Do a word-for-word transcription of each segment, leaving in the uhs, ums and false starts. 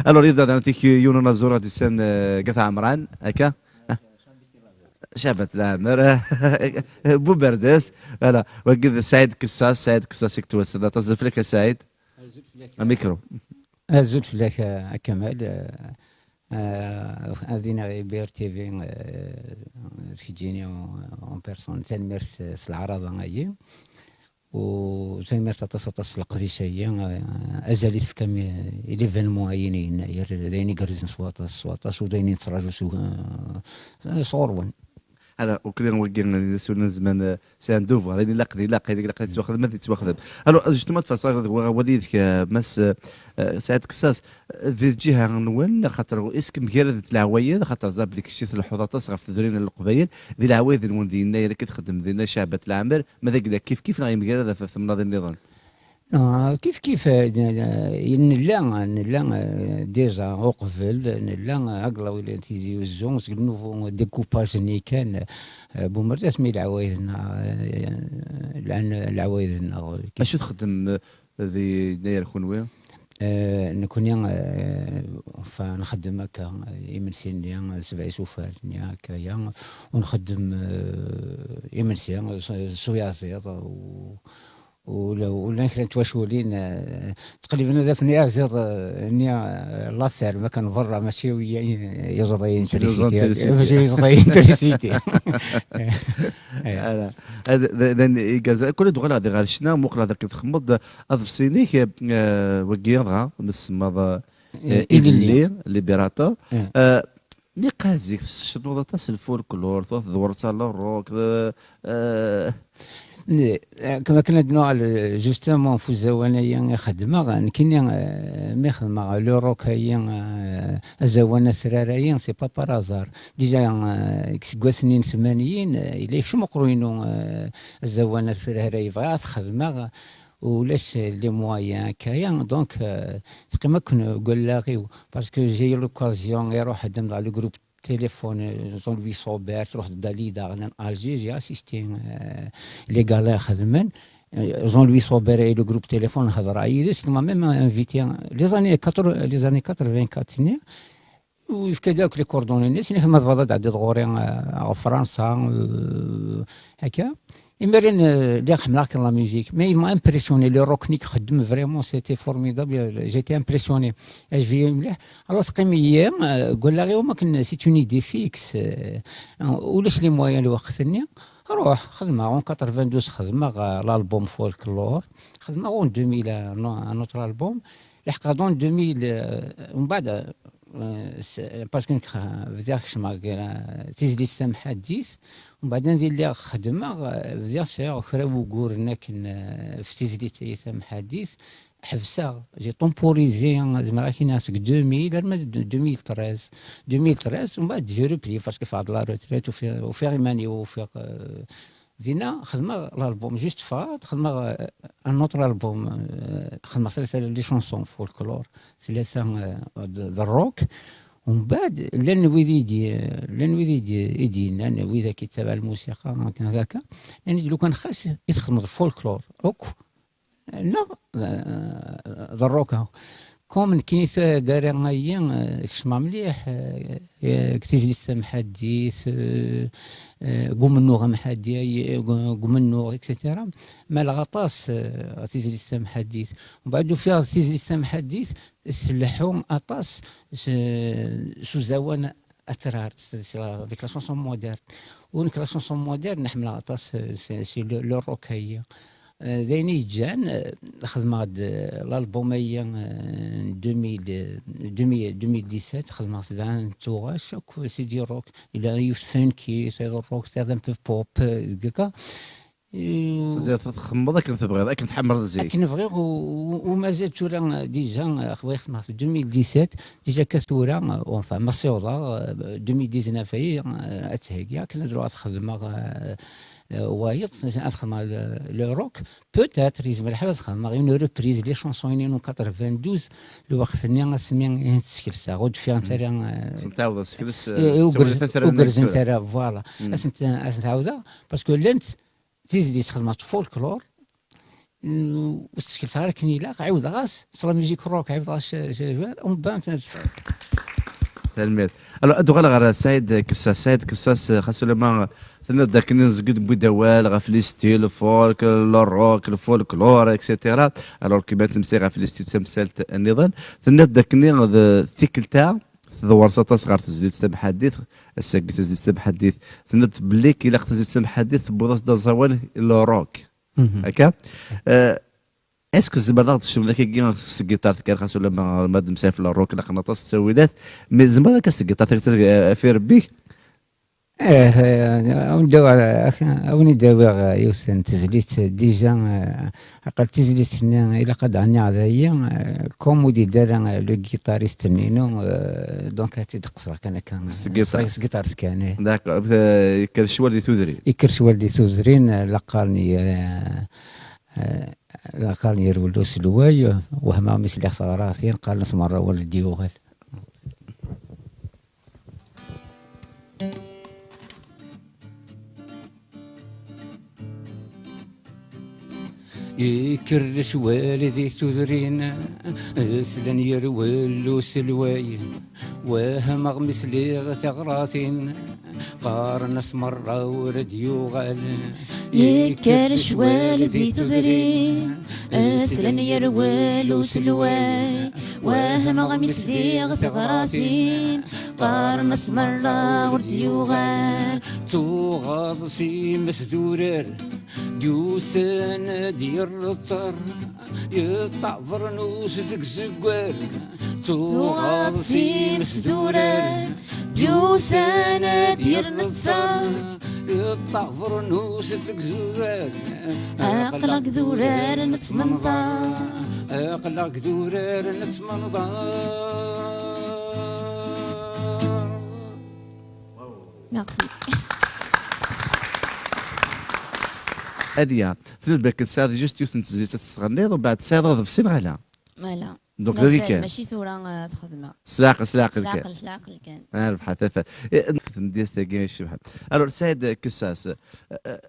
Alors, yebda dan tik yunun azur ad yusan gata Ɛemran, akka? Cabat Lamer, Buberdes, voilà. Wagi d Saïd Kessas, Saïd Kessas i yettwassen. Aṭas fell-ak a Saïd. Amikru. Azul fell-ak a Kamal. Ad iniɣ i B R T V, d keččini en personne, tanemmirt s leɛraḍa-agi. U tanemmirt aṭas, aṭas s leqdic-agi, eh, azal i tefkam i, i l'événement-ayi n Yennayer, d ayen igerrzen s waṭas, s waṭas, u d ayen i nettraǧu s, eh, sɣur-wen. Ala, ukli wagi d asulen n zzman, eh, c'est un devoir, ayen ilaq d ilaq, ayen ilaq ad yettwaxdem, ad yettwaxdem. Alors, justement, ad faṣaɣ d awal yid-k, eh, Mass, eh, eh, Saɛid Kessas, eh, di lǧiha-nwen, xaṭer est-ce que mgaradet leɛwayed, xaṭer ẓer belli kečč i tleḥḥuḍ aṭas ɣef tudrin n Leqbayel, di leɛwayed-nwen di Yennayer akka txeddem dinna Caɛbat Lamer, ma d agla kif kif neɣ yemgarad ɣef temnaḍin nniḍen? Ah, kif kif, eh, nella, nella, eh, déjà uqbel, nella, eh, aglawi n Tizi Uzzu, seg le nouveau découpage-nni kan, eh, Bumerdas, mi leɛwayed-nneɣ, eh, lɛan leɛwayed-nneɣ. Acu txeddem, eh, di Yennayer kunwi? Eh, nekni, eh, fa nxeddem akka, eh, imensi-nni, eh, sebɛ isufar-nni akka-ya, u nxeddem, eh, imensi, eh, s, s uyaziḍ, u, u la, u llan kra n twaculin, eh, ttqelliben ad afen iyaziḍ, eh, nni, eh, la ferme, akka n berra, mačči wi-, iẓḍi n trisiti. Mačči iẓḍi n trisiti. Ala. Ad, d, d, igerrez. Kul ad uɣaleɣ di ɣer ccna, muqleɣ dakken txemmeḍ aḍebsi-inek, eh, wagi dɣa, nessemmaḍ, eh, Ilelli, Liberator. Eh, niqal zik tcennuḍ aṭas n lfolklore, tuɣ tdewreḍ s le rock, eh, Comme akken ad nuɣal, justement, f uzawan-agi i xedmeɣ, nekkini, eh, mi xedmeɣ le rock-agi, eh, azawan atrar-agi, c'est pas par hasard. Déjà, eh, deg iseggasen-nni n tmanyin, eh, yella yekcem uqerruy-inu, eh, azawan atrar-agi, bɣiɣ ad t-xedmeɣ, ulac les moyens akka-ya, donc, eh, teqqim akk deg wallaɣ-iw, parce que j'ai eu l'occasion, iruḥ xeddem dans le groupe téléphone, eh, Jean-Louis Saubert, truḥ Dalida, en Alger, j'ai assisté, eh, les gars-là xedmen. Eh, Jean-Louis Saubert et le groupe téléphone, hedreɣ yid-s, il m'a même invité, les années quatre, les années quatre-vingt-quatre-nni, u yefka-d akk les coordonnées-nni, sinon ma tebɣiḍ ad tɛeddiḍ ɣur-i, eh, ɣer Fransa, eh, akka. Imir-nni, eh, lliɣ ḥemmleɣ kan la musique, mais il m'a impressionné, le rock-nni i ixeddem, vraiment, c'était formidable, j'étais impressionné, yeɛjeb-iyi mliḥ. Alors, teqqim-iyi, eh, deg wallaɣ-iw am akken c'est une idée fixe, eh, ulac les moyens lweqt-nni. Ruḥ, xedmeɣ, en quatre-vingt-douze xedmeɣ, eh, l'album Folklore, xedmeɣ en deux mille un, un autre album, leḥqeɣ-d en deux mille, eh, mbeɛd, eh, s-, parce que nekk, eh, bdiɣ kecmeɣ deg, eh, tizlit tamḥaddit, mbeɛd anda lliɣ xedmeɣ, eh, bdiɣ sɛiɣ kra n wuguren akken, eh, f tizlit-agi tamḥaddit, ḥebseɣ, j'ai temporisé, zemreɣ ad k-iniɣ seg deux mille arma d deux mille treize. Deux mille treize, mbeɛd j'ai repris, parce que ffɣeɣ-d la retraite, ufiɣ, ufiɣ iman-iw, ufiɣ, eh, dinna xedmeɣ l'album, juste ffɣeɣ-d, xedmeɣ, eh, un autre album, eh, xedmeɣ tlata les chansons folklore, tlata, eh, d, d rock. Umbeɛd, llan wid i d-, llan wid i d-, i d-yennan, wid akka yettabaɛen lmusiqa, akken haka, nnan-d lukan xas i txedmeḍ folklore akk, neɣ, eh, d rock. Comme nekkini taggara-agi, eh, kecmeɣ mliḥ, eh, eh, deg tizlit tamḥaddit, eh, eh, deg umennuɣ amḥaddi, eh, deg umennuɣ, et cetera. Maleɣ aṭas, eh, ɣer tizlit tamḥaddit. Umbeɛd ufiɣ tizlit tamḥaddit tleḥḥu aṭas s, s uzawan atrar, c'est-à-dire avec la chanson moderne. U nekk la chanson moderne ḥemmleɣ aṭas, eh, c'est, c'est le, le rock-agi. Eh, d ayen i yeǧǧan, eh, xedmeɣ-d, eh, l'album-agi, eh, n deux mille, eh, deux mille, deux mille dix-sept, xedmeɣ sebɛa n tuɣac akk, c'est du rock. Yella yiwet funky, tayeḍ rock, tayeḍ un peu pop, eh, deg akka. Txemmeḍ akken tebɣiḍ, akken tḥemmleḍ zik. Akken bɣiɣ, u, u, u mazal tura, eh, déjà, eh, xedmeɣ-t deux mille dix-sept, déjà akka tura, eh, enfin, ma ssiwḍeɣ, eh, deux mille dix-neuf-agi, eh, ad theggi, akken ad ruɣeɣ ad xedmeɣ, eh, eh, wayeḍ, ad xedmeɣ le, le rock. Peut-être, yezmer lḥal ad xedmeɣ une reprise, les chansons-inu n quatre-vingt-douze, lweqt-nni asmi i tent-skelseɣ, ur d-ffiɣent ara, eh, eh, ur gerz-, ur gerzent ara, voilà. Ad sent-, ad sent-ɛawdeɣ, parce que llant tizlit xedmeɣ-tt folklore, n-, ur tt-skelseɣ ara akken ilaq, ɛiwdeɣ-as, s la musique rock, ɛiwdeɣ-as c-, c-, c-, umbeɛd, tanemmirt. Alors, ad uɣaleɣ ɣer Saɛid Kessas. Saɛid Kessas, xas ulamma tenniḍ-d akken nezged newwi-d awal ɣef les styles, le folk, le rock, le folklore, et cetera. Alors, kima temsay ɣef les styles, tamsalt nniḍen. Tenniḍ-d akken d tikkelt-a tdewwreḍ aṭas ɣer tezlit tamḥaddit, ass-agi tezlit tamḥaddit, tenniḍ belli ilaq tezlit tamḥaddit tewwiḍ-as-d aẓawan i le rock. Mhm. Akka? Eh, est-ce que tzemreḍ ad ɣ-d-tecnuḍ akkagi s tgiṭart kan, xas ulamma ma d-nemsayaf le rock, ilaqen aṭas ttawilat, mais tzemreḍ akka s tgiṭart akka, eh, ɣef irebbi-k? Eh, eh, awen-d-awiɣ, awen-d-awiɣ, eh, yiwet n tezlit, eh, déjà, eh, aql tizlit-nni ilaq ad d-ɛniɣ dayi, eh, comme ur d-yeddi ara, eh, le guitariste-nni-inu, eh, donc ad tt-id-qesreɣ kan akka. S tgiṭart. S tgiṭart kan, eh. D'accord. Eh, yekker ccwal di tudrin. Yekker ccwal di tudrin, eh, la qqaren, eh, eh, la qqaren yerwel uselway, eh, wehmeɣ mi sliɣ teɣratin, qqaren-as merra ur d-yuɣal. Yekker lecwal di tudrin, slan yerwel uselway. Wehmeɣ mi sliɣ tiɣratin, qqaren-as merra ur d-yuɣal. Yekker lecwal di tudrin, slan yerwel uselway. Wehmeɣ mi sliɣ tiɣratin, qqaren-as merra ur d-yuɣal. Tuɣaḍ s imesdurar, d-yusan ad yerreṭṭer, yeṭṭabrnus deg zeggar. Tuɣaḍ s imesdurar, d-yusan ad yerreṭṭer, yeṭṭabrnus deg zeggar. Aql-aɣ deg durar n tmenḍar. Aql-aɣ deg durar n tmenḍar. Merci. Aliya, tenniḍ belli tesɛiḍ juste yiwet n tezlit ad tt-tɣenniḍ, umbeɛd tesɛiḍ aḍebsi neɣ ala? Ala. Donc, d mazal, awi kan. Mačči tura, eh, t-xedmeɣ. S leɛqel, s leɛqel kan. S leɛqel, s leɛqel kan. Ah, rbeḥ, tafat. Eh, n-, tendist-agi icebḥen. Alors, Saɛid Kessas, eh, eh,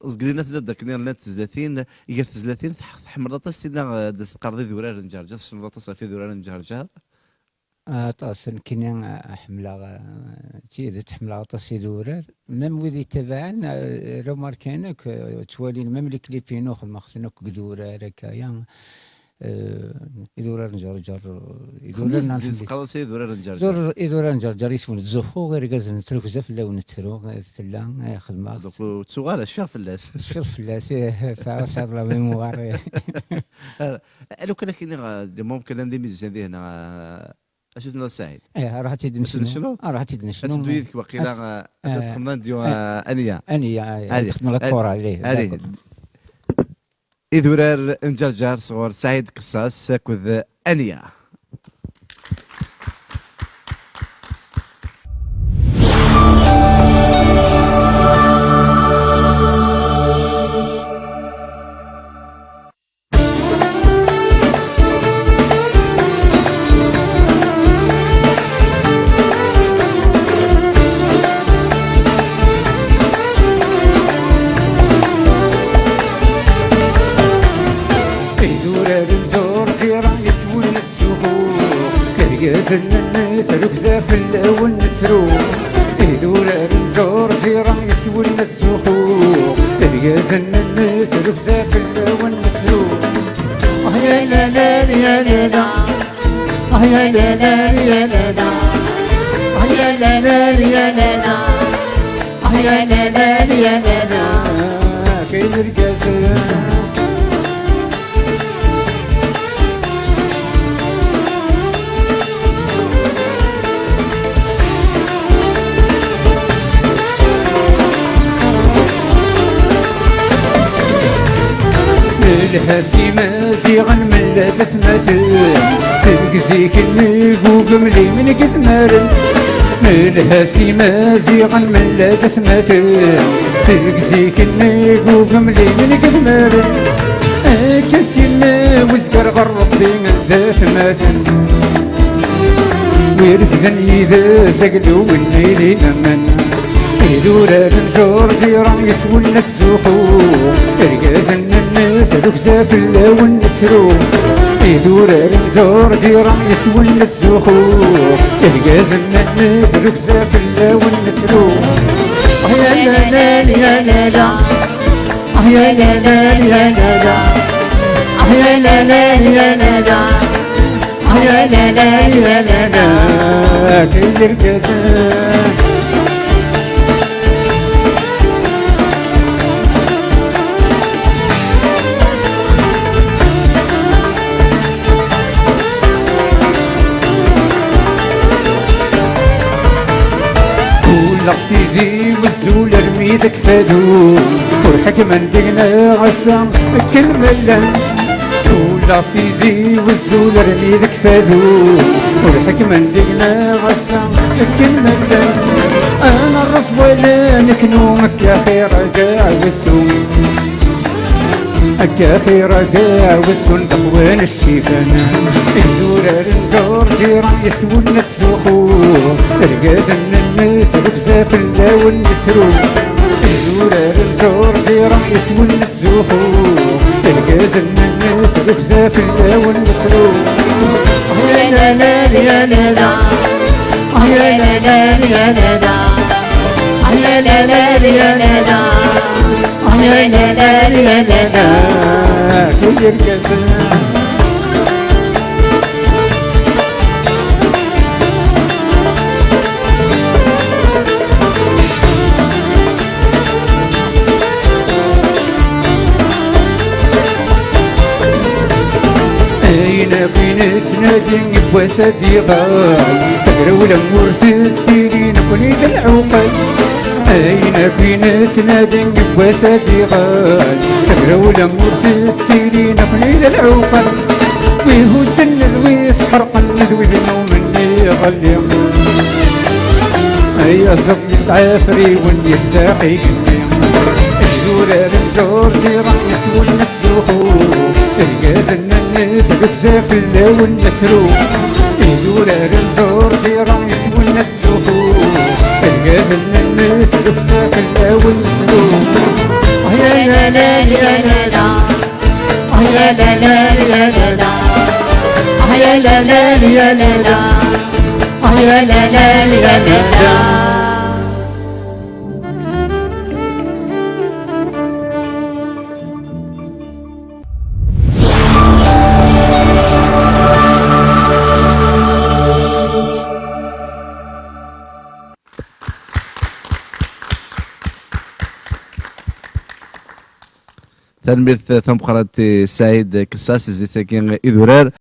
ẓeglen-at-d akken llant tezlatin, gar tezlatin, tḥ-, tḥemmleḍ aṭas tinna, eh, d-, teqqareḍ idurar n Ǧerǧer, tessneḍ aṭas ɣef idurar n Ǧerǧer? Aṭas, nekkini, eh, ḥemmleɣ, eh, d tidet, ḥemmleɣ aṭas idurar. Même wid yettabaɛen, eh, remarken akk, eh, ttwalin, même les clips-inu xedmeɣ-ten akk deg idurar akka, ya. Eh, idurar n Ǧerǧer, idurar n Ḥmed. Teqqareḍ-as idurar n Ǧerǧer. Idur-, idurar n Ǧerǧer, isem n ttzuxxu, irgazen n trugza fell-awen nettru, eh, tella, eh, xedmeɣ-tt. Donc, ur ttuɣ ara, cfiɣ fell-as. Cfiɣ fell-as, eh, tesɛiḍ, tesɛiḍ la mémoire, eh. Ara, eh, lukan ad k-iniɣ, eh, d mumkin ad d-imizzen dihin, eh, acu tenniḍ, Saɛid? Eh, ruḥ ad tt-id-necnu. Ad tt-id-necnu? Ah, ruḥ ad tt-id-necnu. Ad teddu yid-k waqila, ad, eh, ad as-txedmeḍ un duo, eh, eh, Ania. Ania, eh, ad txedmeḍ la chorale, eh, allez, d'accord. Idurar n Ǧerǧer sɣur Saɛid Qessas akked Ania. Idurar n Ǧerǧir yeswen ad ttzuxxuɣ, irgazen n trugza fell-awen nettru. Idurar n Ǧerǧir yeswen ad ttzuxxuɣ, irgazen n trugza fell-awen nettru. Ah, ya la la, ya la la. Ah, ya la la, ya la la. Ah, ya la la, ya la la. Ah, ya la la, ya la la. Kay irgazen. Melha s Imaziɣen mella d atmaten, seg zik-nni gugem limen gidmaren. Melha s Imaziɣen mella d atmaten, seg zik-nni gugem limen gidmaren. Akka s yinna uzger ɣer Rebbi d atmaten. Wi refden yid-s aglu-nni d idammen. Idurar n Ǧerǧira yeswen ad ttzuxxuɣ, irgazen n Tugza fell-awen nettru, idurar n Ǧerǧira yes-wen nettzuxxu. Irgazen n tugza fell-awen nettru. Ah, ya la la, ya la la. Ah, ya la la, ya la la. Ah, ya la la, ya la la. Ah, ya la la, ya la la. Kay irgazen. Ulaɣ s tizi wezzu armi d akfadu, ur ḥekmen deg-neɣ ass-a akken ma llan. Ulaɣ s tizi wezzu armi d akfadu, ur ḥekmen deg-neɣ ass-a akken ma llan. Ad nerreẓ wala neknu akka xir a ddeɛwessu, akka xir a ddeɛwessu n teqwa n ccifan. Idurar n Ǧerǧira yes-wen nettzuxxu, irgazen n tugza fell-awen nettru. Idurar n Ǧerǧira yes-wen nettzuxxu, irgazen n tugza fell-awen nettru. Ah, ya la la, ya la la. Ah, ya la la, ya la la. Ah, ya la la, ya la la. Ah, ya la la, ya la la. Kul irgazen. Ayen akk i nettnadi n wass ad iɣal, tagrawla ur tettili nekkni d lɛuqal. Ayen akk i nettnadi n wass ad iɣal, tagrawla ur tettili nekkni d lɛuqal. Wi hudden d wi sḥerqen d wid numen iɣalli. Ay aẓeṭ yesɛa afriwen yestaḥ igenni. Idurar n Ǧerǧira yes-wen nettzuxxu, irgazen n tugza fell-awen nettru. Idurar n Ǧerǧira yes-wen nettzuxxu, irgazen n tugza fell-awen nettru. Ah, ya la la, ya la la. Ah, ya la la, ya la la. Ah, ya la la, ya la la. Ah, ya la la, ya la la. Tanemmirt tameqqrant i Saɛid Kessas, zzi-agi idurar.